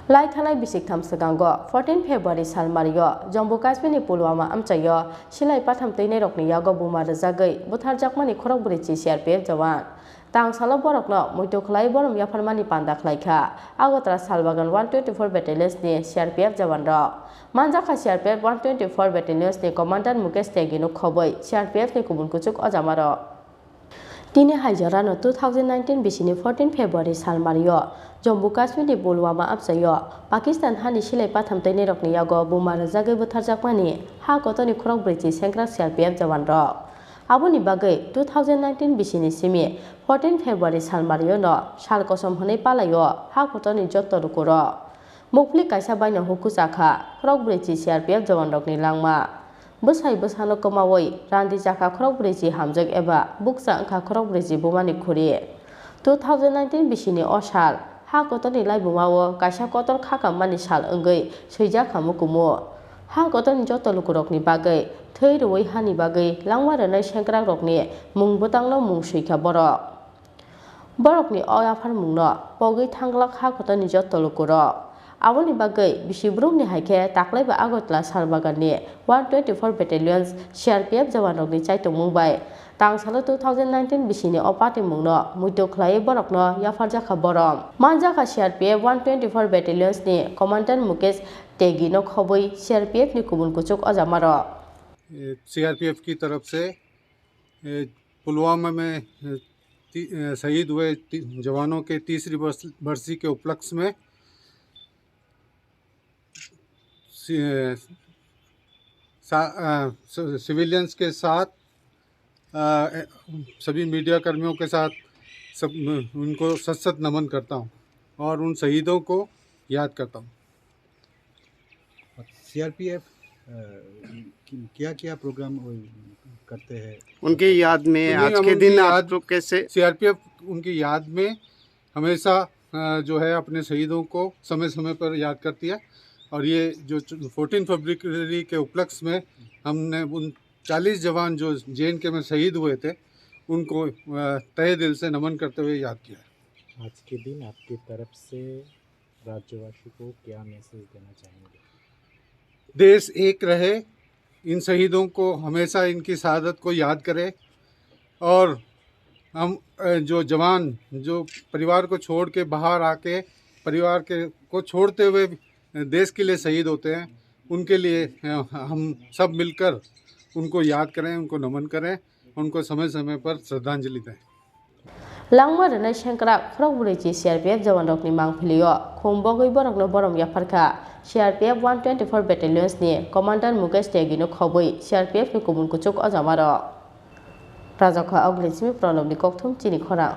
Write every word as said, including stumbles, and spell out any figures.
Lai thalai bisik tham swkango fourteen February salmario Jammu Kashmir ni Pulwama amchaio silai patham twinairokni yago buma rwjagwi butharjakmani khorokbrwi chi C R P F jawan. Tang salo borokno muitu khlai borom yapharmani panda khlaikha Agartala Salbagan one twenty-four Battalions ni C R P F jawanrok. Manjakha C R P F one twenty-four Battalions ni Commander Mukesh Tyagi no khobwi C R P F ni kubun kuchuk ojamarok. Tini hai jorano two thousand nineteen bisini fourteen February salmario Jammu Kashmir ni Pulwama amchaio Pakistan hani silai patham twinairokni yago buma rwjagwi butharjakmani ha kotorni khorokbrwi chi sengkrak C R P F jawanrok. Aboni bagwi two thousand nineteen bisini simi fourteen February salmariono sal kosom hwnwi palaio ha kotorni jotto lukurok. Mukpli kaisa baino hukucha kha khorokbrwi chi C R P F jawanrokni langma. Bwsai bwsano kwmawi randi chakha khorokbrwi chi hamjwk eba bukcha wngkha khorokbrwi chi bumani khuri. Two thousand nineteen bisini o sal ha kotorni laibumao kaisa kotor khakammani sal wngwi swijakha mukumu. Ha kotorni joto lukurokni bagwi thwi rwui hani bagwi langma rwnai sengkrakrokni mung bwtangno mung swikha borok. Borokni o yapharmungno pogwi thanglak ha kotorni joto lukurok. Aboni bagwi bisi brumni hai khe taklaiba Agartala Salbaganni one twenty-four Battalions C R P F jawanrokni chaitokmung bai tang salo two thousand nineteen bisini o patimungno muitu khlaiwi borokno yapharjakha borom. Manjakha C R P F one twenty-four Battalions ni Commander Mukesh Tyagi no khobwi C R P F ni kubun kuchuk ojamarok. ए, सीआरपीएफ की तरफ से, ए, पुलवामा में, ए, ती-, ए, शहीद हुए ती-, जवानों के तीसरी बरस-, बरसी के उपलक्ष्य में सि-, ए, सा-, अ, स-, सिविलियंस के साथ, अ, ए, सभी मीडिया कर्मियों के साथ सब, उनको सत सत नमन करता हूँ और उन शहीदों को याद करता हूँ। सीआरपीएफ, अ, कि-, क्या-क्या प्रोग्राम वो करते हैं? उनके याद में उन्हें आज हम के दिन उनकी आप याद, लोग कैसे? सीआरपीएफ उनकी याद में हमेशा, अ, जो है, अपने शहीदों को समय-समय पर याद करती है। और ये जो च-, फोर्टीन फरवरी के उपलक्ष्य में हमने उन चालीस जवान जो जेएनके में शहीद हुए थे, उनको, अ, तहे दिल से नमन करते हुए याद किया है। आज के दिन आपकी तरफ से राज्यवासी को क्या मैसेज देना चाहेंगे? देश एक रहे, इन शहीदों को हमेशा इनकी शहादत को याद करें और हम, अ, जो जवान जो परिवार को छोड़ के बाहर आके परिवार के, को छोड़ते हुए देश के लिए शहीद होते हैं, उनके लिए, अ, हम सब मिलकर उनको याद करें, उनको नमन करें, उनको समय-समय पर श्रद्धांजलि दें। Langma rwnai sengkrak khorokbrwi chi C R P F jawanrokni mangpilio khum bogwi borokno borom yapharkha C R P F one twenty-four Battalions ni Commander Mukesh Tyagi no khobwi C R P F ni kubun kuchuk ojamarok. Rajakha Oglisimi Pranobni kokthum chini khorang.